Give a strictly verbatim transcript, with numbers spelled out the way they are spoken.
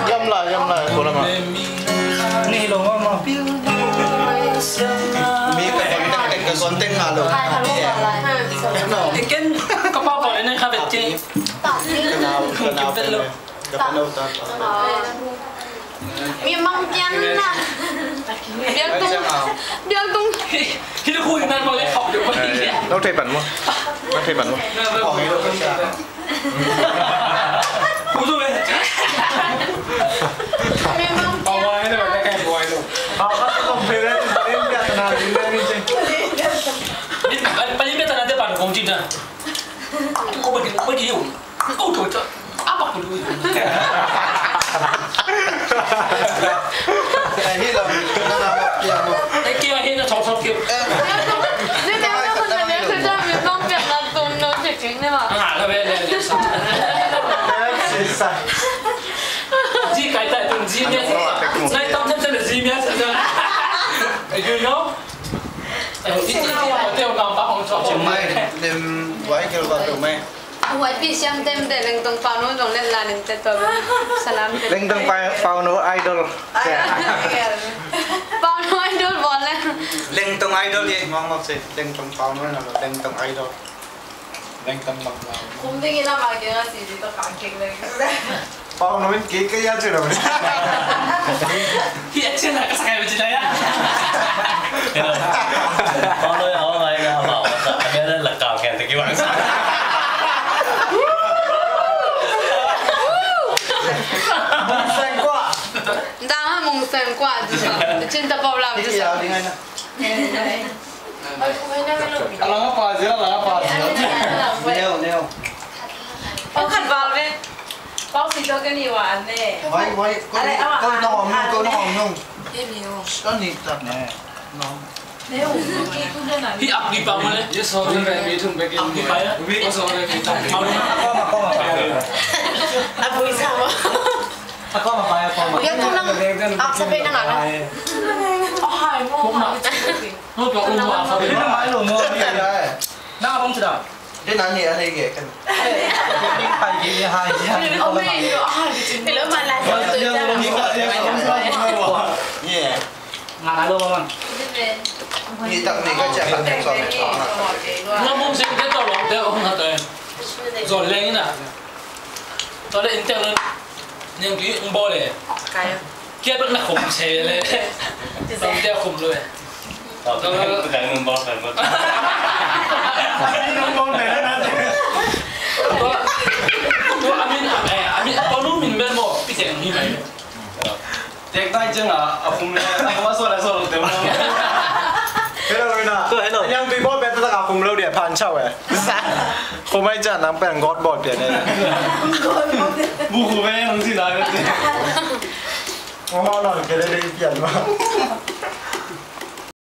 Yam lai, yam lai, ko lama. Ni lo mama. Mi ka, ka, ka, ka zon teng nga lo. Ken ka pa pa ne ka vet ki. Ka nau, ka nau vet lo. Ka pa nau ta. Mi mang kian na. Bial tung. Bial tung. Hi, hi, hui na ko le khop de. Lo thei pan mo. Lo thei pan mo. You know? Mai, nem, wai kel ba tu mai. Wai pi siam tem de Lengtong Pau No zong let la ning te to. Salam te. Lengtong Pau, Pau No Idol. Pau No Idol bol le. Lengtong Idol ye, mong mong se. Lengtong Pau No na lo, Lengtong Idol. Lengtong Pau No. Kum ding ina ma ke nga si di to ka ke le. Pau No in kik ka ya cina. Hi a cina ka sakai ba cina ya. Pau No ya, oh, ngai na ba. Kami ada lekal kan teki bangsa. Bangsa gua. Dah mung seng kuat. Cinta Pau Lam. Iya, dengan. A lang a pazia, a lang a pazia. Neu, neu. Pau khat val ve. Pau si to ka ni wa an ne. Wai, wai, ko, ko na om nung, ko na om nung. Ani ta. Neu. Hi ak di pa mo le. Yes, so ve mi thum be ki. Ak di pa ya. Mi ko so ve mi thum. Koma, koma. A bui sa mo. A koma pa ya, koma. Ya tu nang. Ak sa pe nang a. Oh, hai mo. Koma. Nang a bang cedang. Dia nani ada yang kan. Dia pai dia hai dia. Hello, malas. Yeah. Ngana lo, maman. Ni tak ni kan cakap tak suami. Ngam mong sing dia tolong dia orang kata. Zon leng ina. Tole internet. Niang tui ung bawl e. Kia bek na khum se le. Bang tia khum lo e. Tua, tua a min, eh, a min, tua nu min bel maw, pi teng hi mai. Tek tai ciang a, a khum le, a khum a sual a sual lo te maw. Hello, Rina. Hello. Niang tui bawl pen tak a khum lo dia, phan chau e. Khum ai ciang nang pen got bawl pian e. Bu khum e, nang si lai. Ong hong nong kele dei pian ma.